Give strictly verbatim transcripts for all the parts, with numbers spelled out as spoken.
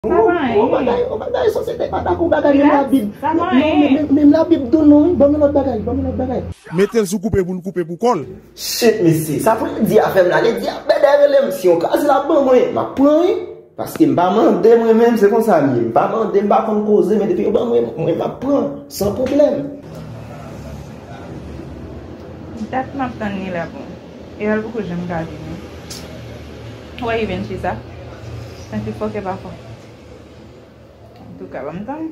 Sa pa anyen. Yon bagay, yon bagay, sosyete pa dakò, bagay, menm Labib. Sa pa anyen. Menm Labib di w non, wi. Ban m yon lòt bagay, ban m yon lòt bagay. Mete l sou koupe pou l koupe pou kò l. Shit, mesye, sa pou l di afè m la, li di a bèdè rele m, si yon kazi l ap ban mwen, m ap pran, wi. Paske m pa mande mwen menm, se konsa m ye. M pa mande, m pa konn koze, men depi yo ban mwen, mwen m ap pran, san pwoblèm. Dat m ap tann li la bon. E al poko janm ka vini. Why you even chita? Tanki fòkè pa fò. Antouka, ban m tann.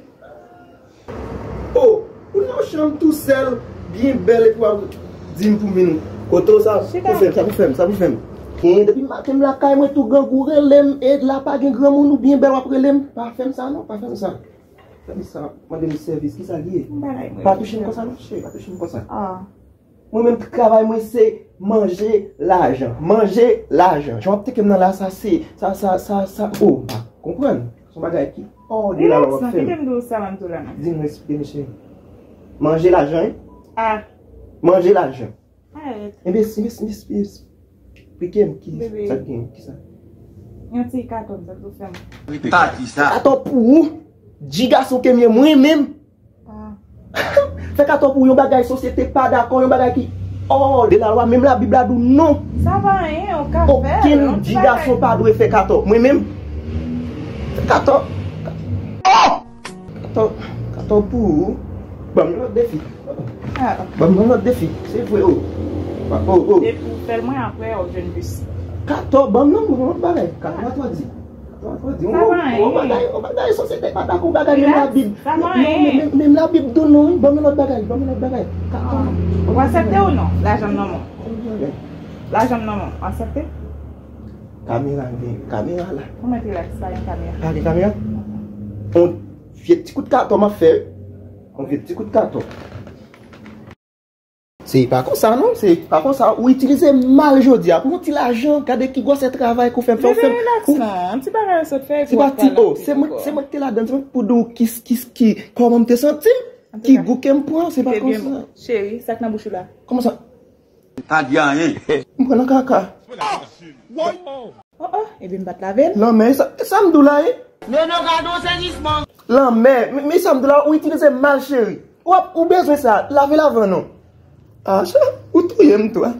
Oh, ou nan yon chanm tou sèl, byen bèl, epi w ap di m pou m vin. Kote w sa? Chita. Pou fè m, sa pou fè m, sa pou fè m. Gen, depi maten m lakay mwen tou grangou rele m, e la pa gen granmoun ou byen bèl w ap rele m. Pa fè m sa non, pa fè m sa. Fè m sa, mande m sèvis, ki sa l ye? M pa like mwen. Pa touche m konsa non, cheri, pa touche m konsa. Ah. Mwen menm travay mwen se manje lajan, manje lajan. Jan w ap teke m nan la sa se, sa, sa, sa, sa, oh, m pa konprann. Se yon bagay ki hors de la lwa w ap fè m. Relax non, kite m di w sa m ap di w la non. Di m, eksplike m cheri. Manje lajan, wi. Ah. Manje lajan. Arèt. Enben, si, si, si, si, eksplike m ki sa k gen, ki sa? Yon ti katon, sa k tou fè m. Pati sa. Katon pou ou, di gason ke m ye mwen menm. Ah. Fè katon pou yon bagay sosyete pa dakò, yon bagay ki hors de la lwa, menm Labib la di w non. Sa pa anyen, ou ka fè l. Okenn di gason pa dwe fè katon. Mwen menm, fè katon. Oh! Katon, katon pou ou. Ban m yon lòt defi. Ah. Ban m yon lòt defi. Se vre, oh. Oh, oh. Depi ou fè l mwen, apre, w ap jwenn plis. Katon, ban m non, yon lòt bagay. Katon, atò di. Sa pa anyen. Yon bagay, yon bagay, sosyete pa dakò, bagay, menm Labib. Sa pa anyen. Menm, menm, menm Labib di w non, wi. Ban m yon lòt bagay, ban m yon lòt bagay. Katon. Ah. Ou aksepte ou non? Lajan m nan men w. Lajan m nan men w. Ou aksepte? Kamera, gen kamera la. Kòman te relax, pa gen kamera? Pa gen kamera? On vye ti kout katon m ap fè, wi. On vye ti kout katon. Se pa konsa non, se pa konsa. Ou itilize mal jodi a pou yon ti lajan. Gade ki gwosè travay ke w fè m fè, ou fè m. Bebe, relax non. Yon ti bagay ou sot fè, epi w ap pale anpil ankò. Se pa ti, oh, se mwen, se mwen ki te ladann, se mwen ki pou di w ki, ki, ki, kòman m te santi m, ki gou ke m pran, se pa konsa. Cheri, sa k nan bouch ou la? Kòman sa? Pa di anyen. M pran nan kaka. Oh, oh, epi m pa t lave l. Lanmè, sa, sa m di w la, wi. Nono, gade yon sezisman. Lanmè, men, men sa m di w la, ou itilize mal, cheri. Ou ap, ou bezwen sa, lave l avan non. Ah, sa, ou touye m tou, a.